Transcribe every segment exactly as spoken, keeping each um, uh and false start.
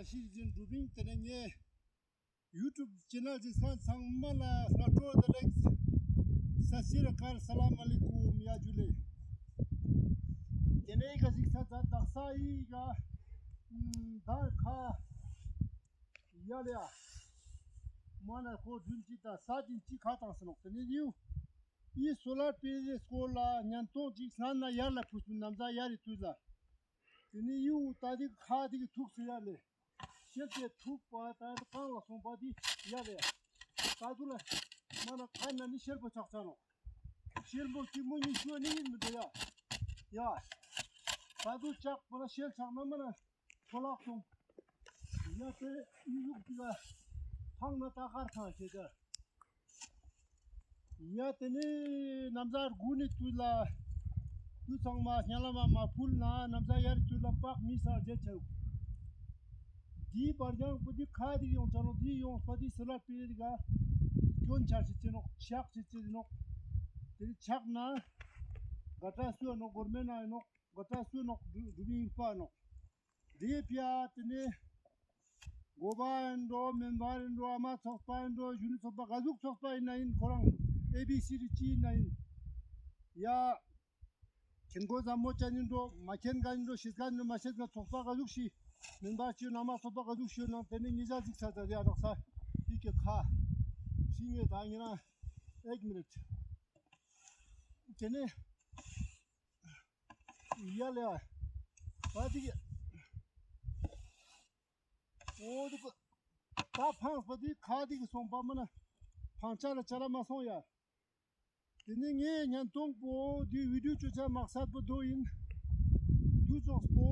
ཤིས་ཅིན་ཀྲུང་ཏེ་ནེ་ངའི་ཡུ་ཊུབ་ཆེ་ནལ་ཅིག་སང་ཚང་མ་ལ་སྔ་དྲོ་བདེ་ལེགས། སད་སི་རི་ཨ་ཀལ། ས་ལམ་ཨ་ལེ་ཀུམ། ཡ་ཇུ་ལེ། ཏེ་ནེ་ཨི་ཀ་ཞིག་ས་ཚ་དག་ས་ཨི་ཀ་ད་ཁ་ཡ་ལེ་ཡ། མ་ན་ཁོ་རྫུན་ཅིག་ད་ས་ཅིག་ཅིག་ཁ་བཏང་སེ་ནོག་ཏེ་ནེ་ཡུ་ཨི་སོ་ལར་པེ་ནལ་སྐོར་ལ་ཉན་ཏོང་ཅིག་སྔན་ན་ཡར་ལ་ཕུས་པིན་ནམ་ཟ་ཡར་རི་དུས་ལ། ཏེ་ནེ་ཡུ་ད་དེ་ཁ་དེ་གི་ཐུག་སེ་ཡ་ལེ། ཤེལ་དེ་ཐུག་པ་ད་གང་ལ་སོང་པ་དེ་ཡ་ལེ། ད་དུ་ལ་མ་ན་ཁ་ན་ནི་ཤེལ་པོ་ཆག་ཆ་ནོག་ཤེལ་པོ་གཅིག་མོ་གཉིས་ཤུ་ནི་ཡིན་མི་འདུག་ཡ། ཡ། ད་དུ་ཆག་པ་ན་ཤེལ་ཆག་ན་མ་ན་ཁོ་ལག་སོང་། ཡ་ཏེ་ཨི་ཟུག་ཅིག་ལ་ཕང་ན་ད་ཁར་ཁང་ཤེ་ད། ཡ་ཏེ་ནེ་ནམ་ཟ་དགུ་ནི་དུས་ལ་དུས་ཚང་མ་སྙན་ལ་མ་མ་ཕུལ་ན་ནམ་ཟ་ཡར་དུས་ལ་པག་མི་སར་རྗེད་ཆེ། དེའི་བར་རྒྱང་པོ་དེ་ཁ་དེ་ཡོང་ཆ་ནོག་དེ་ཡོང་པ་དེ་སི་ལ་པེ་རི་ག་སྐྱོན་ཆ་ཞིག་ཅེ་ནོག་ཆག་ཞིག་ཅེ་ནོག་ཏེ་ནེ་ཆག་ན་ག་ཏྲ་སུ་ནོག་གོར་མེན་ན་ནོག་ག་ཏྲ་སུ་ནོག་དུ་དུ་བི་ཡུལ་པ་ནོག་དེ་ཕི་ཡ་ཏེ་ནེ་འགོ་པ་ཨིན་འགྲོ། མེམ་བར་ཨིན་འགྲོ། ཨ་མ་ཚོགས་པ་ཨིན་འགྲོ། གཞོན་ནུ་ཚོགས་པ་ག་ཟུག་ཚོགས་པ་ཨིན་ན་ཨིན། ཁོ་རང་ཨེ་བི་སི་ཌི་ཅི་ཨིན་ན་ཨིན། ཡ་མཁྱེན་གོ་ཟབ་མོ་ཅན་ཨིན་འགྲོ། མ་མཁྱེན་ག་ཨིན་འགྲོ། ཤེས་ག་ཨིན་འགྲོ། མ་ཤེས་ག་ཚོགས་པ་ག་ཟུག་ཤི། མེམ་བར་ཅི་ཨ་མ་ཚོགས་པ་ག་ཟུག་ཤི་ནང་ཏེ་ནེ་ཉེ་ཞ་གཟིགས་ས་ད་དེ་ཨ་རག་ས་ཡི་གེ་ཁ་ཤི་ངེ་ད་ཉེ་ན་ཨེག་མི་ནིཊ། ཏེ་ནེ་ཡ་ལེ་ཡ། ད་དེ་གི་འོ་དེ་གི་ད་ཕངས་པ་དེ་ཁ་དེ་གི་སོང་པ་མ་ན་ཕང་ཆ་ལ་ཆ་ལ་མ་སོང་ཡ། ཏེ་ནེ་ངའི་ཉན་ཏོང་པོ་དེ་བི་ཌིའོ་ཅོ་ཆ་མག་སད་པོ་དོ་ཨིན། དུ་ཙོགས་པོ་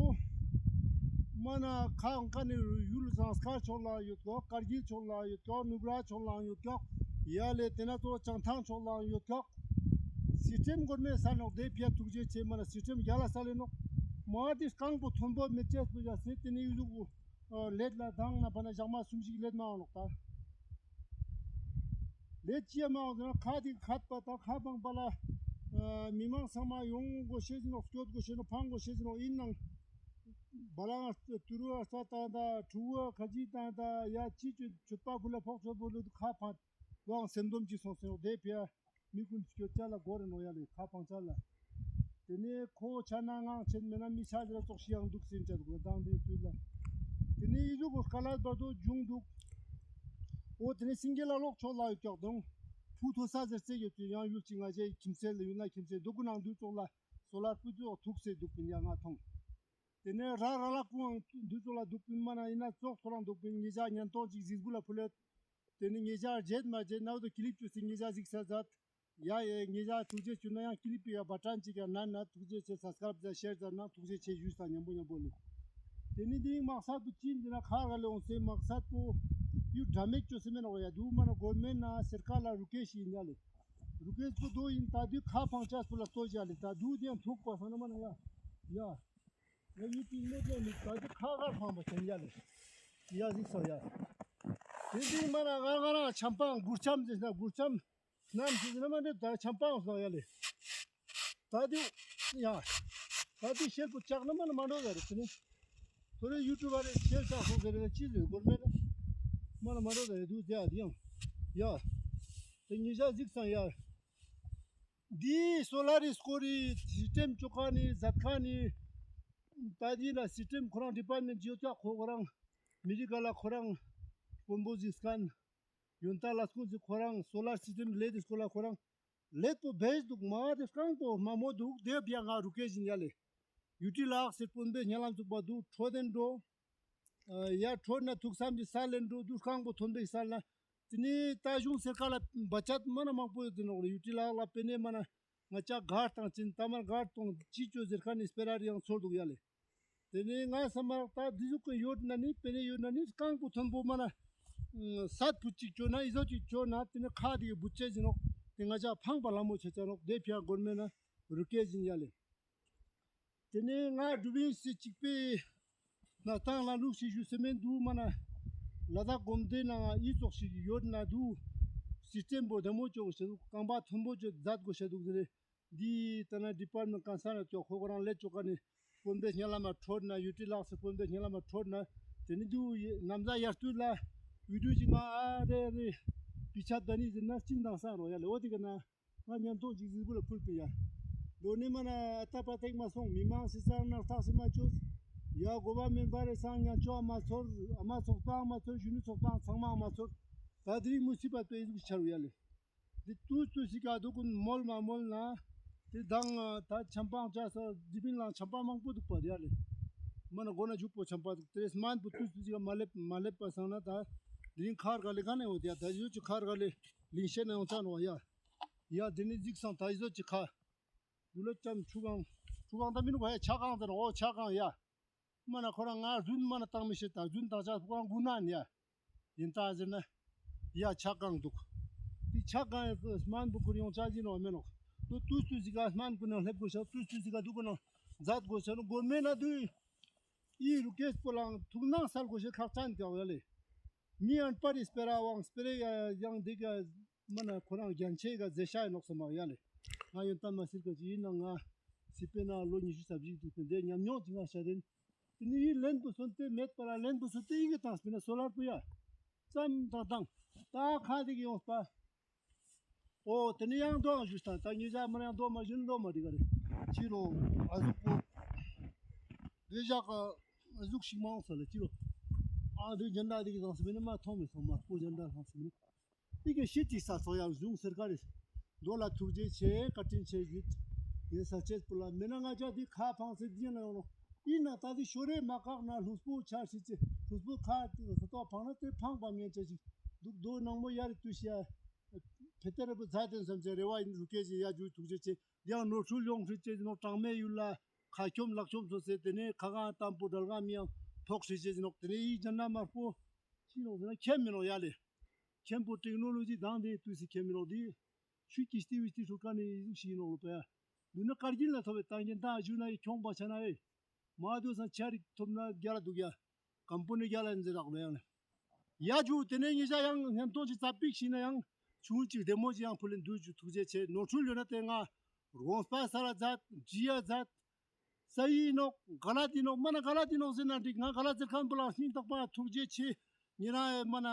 མ་ན་ཁ་འང་ཀ་ནེ་ཡུལ་ཟངས་དཀར་ཕྱོགས་ལའང་ཡོད་ཀྱོག་ཀར་གིལ་ཕྱོགས་ལའང་ཡོད་ཀྱོག་ནུབ་ར་ཕྱོགས་ལའང་ཡོད་ཀྱོག་ཡ་ལེ་ཏེ་ན་ཙོ་བྱང་ཐང་ཕྱོགས་ལའང་ཡོད་ཀྱོག་སི་སི་ཊེམ་གོར་མེན་ས་ནོག་དེ་ཕི་ཡ་ཐུགས་རྗེ་ཆེ། མ་ན་སི་སི་ཊེམ་རྒྱ་ལ་ས་ལེ་ནོག་མ་དེ་རྐང་པོ་མཐོན་པོ་མེད་ཅེས་པོ་ཡ་སེ་ཏེ་ནེ་ཡུ་ཟུག་ལེད་ལ་དང་ན་པ་ན་ཞག་མ་སུམ་ཞིག་ལེད་མ་འོང་ནོག་ད། ལེད་ཅི་ཡ་མ་འོང་ཟེར་ན་ཁ་དེ་ཁ་ཁད་པ་ད་ཁ་ཕང་པ་ལ་མི་མང་ཚང་མ་ཡོང་གོ་ཤེས་ནོག་སྐྱོད་གོ་ཤེས་ནོག་ཕང་གོ་ཤེས་ནོག་ཨིན་ནང་བ་ལང་ཏུ་རུ་ཨ་ས་ད་ད་ཕྲུ་གུ་ཁ་ཅིག་ད་ད་ཡ་ཅི་ཅོ་ཆུད་པ་བུ་ལ་ཕོག་ཆོད་པོ་ལུ་ཁ་ཕང་ལོང་སེམས་སྡོམ་ཅིག་སོང་སེ་ནོག་དེ་ཕི་ཡ། མི་ཀུན་སྐྱོད་ཅ་ལ་གོ་རེ་ནོག་ཡ་ལེ་ཁ་ཕང་ཅ་ལ། ཏེ་ནེ་ཁོ་ཆ་ན་ངང་ཆེན་མེད་ན་མི་ཆ་ཟེར་ཙོགས་ཤིག་ཡང་འདུག་སེ་ཡིན་ཅ་འདུག་ལ་དང་དེ་དུས་ལ། ཏེ་ནེ་ཨི་ཟུག་གོ་སྐ་ལ་བར་དོ་འབྱུང་འདུག་འོ་ཏེ་ནེ་སིང་གེ་ལ་ལོག་ཕྱོགས་ལ་ཡོད་ཀྱག་དང་། ཕུ་ཐོ་ས་ཟེར་ཚེ་ཡོད་ཚེ་ཡང་ཡུལ་ཅིག་ང་ཅའི་ཁྱིམ་ཚེ་ལ་ཡུལ་ན་ཁྱིམ་ཚེ་འདུག་གུ་ནང་དུས་ཙོགས་ལ་སོ་ལར་སྤུས་ཚོགས་ཐུག་སེ་འདུག་པིན་ཡ་ང་མཐོང་། ཏེ་ནེ་ར་ར་ལ་ཀུང་དུས་ཙོགས་ལ་འདུག་པིན་མ་ན་ཡིན་ན་ཙོགས་ཁོ་རང་འདུག་པིན་ཉེ་ཞ་ཉན་ཏོང་ཅིག་གཟིགས་བུ་ལ་ཕུལ་ལེད། ཏེ་ནེ་ཉེ་ཞ་རྗེད་མ་རྗེད་ན་འོ་དོ་ཀི་ལིབ་ཅོས་སེ་ཉེ་ཞ་གཟིགས་ས་མཛད། ཡ་ཡ་ཉེ་ཞ་ཐུགས་རྗེ་ཆེ་ན་ཡང་ཀི་ལིབ་པི་ཡ་བ་ཀྲན་ཅིག་ཡ་ན་ན་ཐུགས་རྗེ་ཆེ། སབ་སི་ཀ་རབ་ཛ་ཤེར་ཛ་ན་ཐུགས་རྗེ་ཆེ་ཞུས་ས་ཉམ་པོ་ཉམ་པོ་ལེ། ཏེ་ནེ་དེ་མག་སད་པོ་ཅི་འདི་ན་ཁ་ག་ལེ་འོང་སེ་མག་སད་པོ་ཡུ་ཌ་མེ་ཇ་ཅོས་སེ་མེན་ནོག་ཡ་དུ་མ་ན་གོར་མེན་ན་སེར་ཁ་ལ་རུ་ཀེ་ཤི་ཡིན་ཡ་ལེ། རུ་ཀེ་པོ་དོ་ཡིན་ད་དུ་ཁ་ཕང་ཅ་སྤུ་ལ་ལྟོས་ཡ་ལེ་ད་དུ་དེ་ཡང་ཐུག་པ་ས་ན་མ་ན་ཡ་ཡ། ང་ཡུ་ཏི་མོ་ཏོ་ནི་ད་ཅི་ཁ་ཁ་ཕང་པ་ཆེན་ཡ་ལེ། ཡ་གཟིགས་སོ་ཡ། དེ་འདི་མ་ན་ང་ང་རང་ཆམ་པང་གུར་ཆམ་ཟེར་ན་གུར་ཆམ་ནམ་ཟེར་ན་མ་འདྲེ་ད་ཆམ་པང་སོང་ཡ་ལེ། ད་དུ་ཡ། ད་དུ་ཤེལ་པོ་ཆག་ན་མ་ན་མ་འགྲོ་ཡ་རེ་ཚེ་ནི། ཐོ་རེ་ཡུ་ཊུབ་པ་རེ་ཤེལ་ཆག་སོང་ཟེར་རེ་ཅི་ཟེར་གོར་མེན་ན། མ་ན་མ་འགྲོ་ཡ་རེ་དུ་དེ་ཡ་དེ་ཡང་། ཡ། དེ་ཉེ་ཞ་གཟིགས་སང་ཡ། འདི་སོ་ལར་རི་སྐོར་རི་སི་སི་ཊེམ་ཅོ་ཁན་ནི་ཛད་ཁན་ནི་ད་འདི་ན་སི་སི་ཊེམ་ཁོ་རང་ཌི་པཱར་མེན་ཊ་ཅིག་ཡོད་ཀྱག་ཁོ་ཁོ་རང་མི་རི་ཀ་ལ་ཁོ་རང་དཔོན་པོ་ཟིག་སྐན་ཡོན་ཏ་ལ་སྐུ་ཟིག་ཁོ་རང་སོ་ལར་སི་སི་ཊེམ་ལེ་དི་སྐོར་ལ་ཁོ་རང་ལེད་པོ་བེས་དུག་མ་དེ་རྐང་པོ་མ་མོ་དུག་དེ་བྱ་ང་རུ་ཀེ་ཞིན་ཡ་ལེ། ཡུ་ཊི་ལག་སེ་དཔོན་པོའི་སྙན་ལམ་ཚུགས་པ་དུག་འཕྲོད་དེན་འགྲོ། ཡ་འཕྲོད་ན་ཐུགས་བསམ་གྱི་ས་ལེན་འགྲོ་དུག་རྐང་པོ་ཐོན་པའི་ས་ལ། དེ་ནི་ད་གཞུང་སེར་ཁ་ལ་བ་ཅད་མ་ན་མང་པོ་ཡོད་དེ་ནོག་ལེ། ཡུ་ཊི་ལག་ལ་པེ་ནེ་མ་ན་ང་ཅག་གར་དང་ཅིན་ད་མར་གར་དང་ཅི་ཅོ་ཟེར་ཁ་ནི་སྤེ་ར་རི་ཡང་ཚོར་དུག་ཡ་ལེ། དེ་ནི་ང་ས་མ་རག་ད་དེ་ཟུག་གི་ཡོད་ན་ནི་པེ་ནེ་ཡོད་ན་ནི་རྐང་པོ་ཐོན་པོ་མ་ན་སད་བུ་ཅིག་ཅོ་ན་ཨི་ཟོ་ཅིག་ཅོ་ན་དེ་ནི་ཁ་དེ་གི་བུ་ཅེ་ཟིན་ནོག་དེ་ང་ཅག་ཕང་པ་ལ་མོ་ཆེ་ཆ་ནོག་དེ་ཕི་ཡ་གོར་མེན་ན་རུ་ཀེ་ཞིན་ཡ་ལེ། དེ་ནས་ང་འགྲུབ་ཡིན་སྲིད་གཅིག་པའི་ན་སྟངས་ལ་ལུགས་ཤིག་ཞུ་སེ་མེན་འདུག་མ་ན་ལ་དྭགས་གོམ་བདེ་ནང་ཨི་ཙོགས་ཤིག་ཡོད་ན་འདུག་སྲིད་བརྟན་པོ་བདེ་མོ་ཅོག་ཤེས་འདུག་རྐང་པ་མཐོན་པོ་ཅོག་མཛད་དགོས་ཤེས་འདུག་ཟེར་ནས་འདི་ལྟ་ན་ཌི་པཱར་མེན་ཊ་གང་ས་ན་ཅོག་ཁོ་ཁོ་རང་ལས་ཅོག་ག་ནས་དཔོན་པོའི་སྙན་ལམ་མ་འཕྲོད་ན་ཡུ་ཊི་ལག་སེ་དཔོན་པོའི་སྙན་ལམ་མ་འཕྲོད་ན་ ཏེ་ནེ་དུ་ནམ་ཟླ་དབྱར་སྟོད་ལ་བི་ཌིའོ་ཅིག་མ་ཨ་རེ་རེ་པི་ཆ་ད་ནི་ཟེར་ན་ཅིག་དང་ས་རོ་ཡ་ལེ། འོ་ཏེ་ག་ན་ང་ཉམ་ཐོང་ཅིག་གཟིགས་པོ་ལ་ཕུལ་པི་ཡ། དོ་ནི་མ་ན་ཨ་ཏ་པ་ཏེག་མ་སོང་། མི་མང་སི་སང་ནག་ཐག་སི་མ་ཅོས། ཡ་གོ་བ་མེན་པ་རེ་སང་ཉན་ཅོ་ཨ་མ་ཚོར། ཨ་མ་ཚོགས་པ་ཨ་མ་ཚོར། གཞོན་ནུ་ཚོགས་པ་ཚང་མ་ཨ་མ་ཚོར། ད་དེ་རིང་མུ་སི་པ་ཏོ་ཨི་ཟུག་ཆ་རུ་ཡ་ལེ། ཏེ་ཏུས་ཏུས་སི་ཀ་དུག་གུན་མོལ་མ་མོལ་ན་ཏེ་དང་ད་ཆམ་པ་ཅ་ས་དི་པིན་ལ་ཆམ་པ་མང་པོ་དུག་པ་རེ་ཡ་ལེ། མ་ན་གོ་ན་ཇུག་པོ་ཆམ་པ་དུག། ཏེ་སྨན་པོ་ཏུས་ཏུས་སི་ཀ་མ་ལེབ་མ་ལེབ་པ་སང་ན་ད་དེ་རིང་ཁར་ག་ལེ་ག་ནེ་འོ་ཏེ་ཡ་ད་ཇུ་ཅི་ཁར་ག་ལེ་ལིང་ཤེད་ན་ཡོང་ཚ་ནོ་ཡ། ཡ་ཏེ་ནེ་ཟིག་སང་ད་ཇུ་ཅི་ཁ་དུ་ལོ་ཅམ་ཆུ་གང་ཆུ་གང་ད་མི་ནུག་ཡ། ཆ་གང་ཟེར་ན་འོ་ཆ་གང་ཡ། མ་ན་ཁོ་རང་ང་རྫུན་མ་ན་བཏང་མི་ཤེས། ད་རྫུན་བཏང་ཆ་ཁོ་རང་གུ་ན་ཡ། ཡིན་ད་ཟེར་ན་ཡ་ཆ་གང་དུག། ཏེ་ཆ་གང་ཡ་སྨན་པོ་ཁུར་ཡོང་ཆ་ཞིག་ནོ་མེ་ནོག། དོ་ཏུས་ཏུས་སི་ཀ་སྨན་པོ་ནང་ལེབ་གོས་ཤ། ཏུས་ཏུས་སི་ཀ་དུག་གོ་ནང་མཛད་གོས་ཤ་ནོ་གོ་མེ་ན་དུ་ཡི་རུ་ཀེས་པོ་ལང་ཐུག་ནང་སལ་གོས་ཤ་ཁག་ཅན་ཀྱང་ཡ་ལེ། མི་ཨན་པར་རི་སྤེ་ར་ཝང་སྤེ་རེ་ཡ་ཡང་དེ་ཀ་མ་ན་ཁོ་རང་རྒྱན་ཆེ་ག་ཟེ་ཤ་ཡིན་ནོག་སམ་ཡ་ལེ། ང་ཡོན་ཏན་མ་སིལ་ག་ཅི་ཡིན་ན་ང་སི་པེ་ན་ལོ་ཉི་ཤུ་རྩ་བཞི་དུག་ཏེ་ཉམས་མྱོང་ཅི་ང་ཤ་རེན། ཏེ་ནི་ཡི་ལེན་པོ་སོན་ཏེ་མེད་པ་ལ་ལེན་པོ་སོན་ཏེ་ཡི་གེ་དང་སྤེ་ན་སོ་ལར་པོ་ཡ། ཙམ་དང་དང་ད་ཁ་དེ་གི་ཡོང་སྤ། འོ་ཏེ་ནི་ཡང་དོ་ཨང་ཞུས་ཏང་ད་ངེ་ཞག་མ་ཡང་དོ་མ་ཞུ་ན་དོ་མ་དི་ག་རེ། ཅི་རོ་ཨ་ཟུག་པོ། དེ་ཞག་ཨ་ཟུག་ཞིག་མང་སོ་ལེ་ཅི་རོ། ཨ་དེ་ཇན་ཌ་དེ་གི་དང་སྤེ་ན་མ་ཐོང་མེ་སོང་མ་སྤོ་ཇན་ཌ་དང་སྤེ་ན། ཏི་ཀེ་ཤི་ཏི་ས་སོ་ཡང་ཟུང་སེར་ཀ་རེ། མདོ་ལ་ཐུགས་རྗེ་ཆེ་བཀའ་དྲིན་ཆེ་ཞུས། ངས་ས་ཆེས་པོ་ལ་མེ་ན་ང་ཅག་འདི་ཁ་ཕང་སེ་འདི་ན་ཡོང་ནོ། ཡིན་ན་ད་འདི་ཤོ་རེ་མ་བཀག་ན་ལྷུག་པོ་ཆ་ཤི་ཅེ་ལྷུག་པོ་ཁ་ཏི་ཁ་ཏོ་ཕང་ན་ཏེ་ཕང་པ་མེན་ཅེ་ཞིག་འདུག། མདོ་ནང་མོ་ཡ་རེ་ཏུ་ཤི་ཡ། ཕེ་ཏེ་རེ་པོ་ཛ་ཏེན་སམ་ཅེ་རེ་བ་ཡིན་རུ་ཀེ་ཞིག་ཡ་ཇུ་ཐུགས་རྗེ་ཆེ། འདི་ཡང་ནོར་འཁྲུལ་ཡོང་ཤི་ཅེ་ནོ་གྲངས་མེད་ཡུལ་ལ་ཁ་ཁྱོམ་ལག་ཁྱོམ་སོ་སེ་ཏེ་ནེ་ཁ་གང་དམ་པོ་དྲལ་གང་མི་ཡང་ཐོག་ཤི་ཅེ་ནོ་ཏེ་ནེ་ཡི་ཇན་ཌ་དམར་པོ། ཅི་ནོག་ཟེར་ན་ཁྱེམ་མི་ནོག་ཡ་ལེ། ཁྱེམ་པོ་ཊེག་ནོ་ལོ་ཇི་དང་དེ་ཏུས་སི་ཁྱེམ་མི་ནོག་དེ། ཆུ་ཀི་སྟི་བི་སྟི་ཧྲུ་ཀ་ནི་ཡི་ཟུག་ཤིག་ཡིན་ནོག་ལོ་པ་ཡ། དུ་ནི་ཀར་གིལ་ལ་ཐོབ་པའི་ཏང་གིན་ཏང་ཞུ་ན་ཡི་ཁྱོང་པ་ཆ་ན་ཡི། མ་དུ་སང་ཆ་རིག་ཐོབ་ན་རྒྱ་ལ་དུག་ཡ། ཀམ་པོ་ནི་རྒྱ་ལ་ཡིན་ཟེར་རག་ལོ་ཡ་ལེ། ཡ་ཇུ་ཏེ་ནེ་ཉེ་ཞག་ཡང་ཉན་ཐོང་ཅི་ཙ་པིག་ཤིག་ན་ཡང་ཆུང་ཅིག་བདེ་མོ་ཅིག་ཡང་ཕུལ་ལེན་དུ་ཇུ་ཐུགས་རྗེ་ཆེ། ནོར་འཁྲུལ་ཡོད་ན་ཏེ་ང་རོང་སྤ་ས་ལ་མཛད་ཇི་ཡ་མཛད། ས་ཡི་ནོག་ག་ལ་ཏི་ནོག་མ་ན་ག་ལ་ཏི་ནོག་ཟེར་ན་འགྲིག། ང་ག་ལ་ཟེར་ཁན་པོ་ལ་སྙིང་ཐག་པ་ཐུགས་རྗེ་ཆེ། ཉེ་རང་ཡ་མ་ན་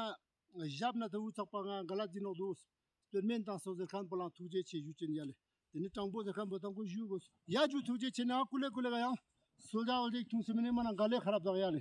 ཞབས་ན་ད་འུ་ཚག་པ་ང་ག་ལ་ཏི་ནོག་དུ་སྟོད་སྨན་དང་སོ་ཟེར་ཁན་པོ་ལ་ཐུགས་རྗེ་ཆེ་ཞུ་ཅེན་ཡ་ལེ། ཏེ་ནི་དྲང་པོ་ཟེར་ཁན་པོ་དང་པོ་ཞུ་གོས། ཡ་ཇུ་ཐུགས་རྗེ་ཆེ་ན་ཀུ་ལེ་ཀུ་ལེ་ག་ཡང་སོལ་ཇ་འོལ་ཅིག་ཐུང་སེ་མི་ནི་མ་ན་ག་ལེ་ཁ་རབ་དག་ཡ་ལེ།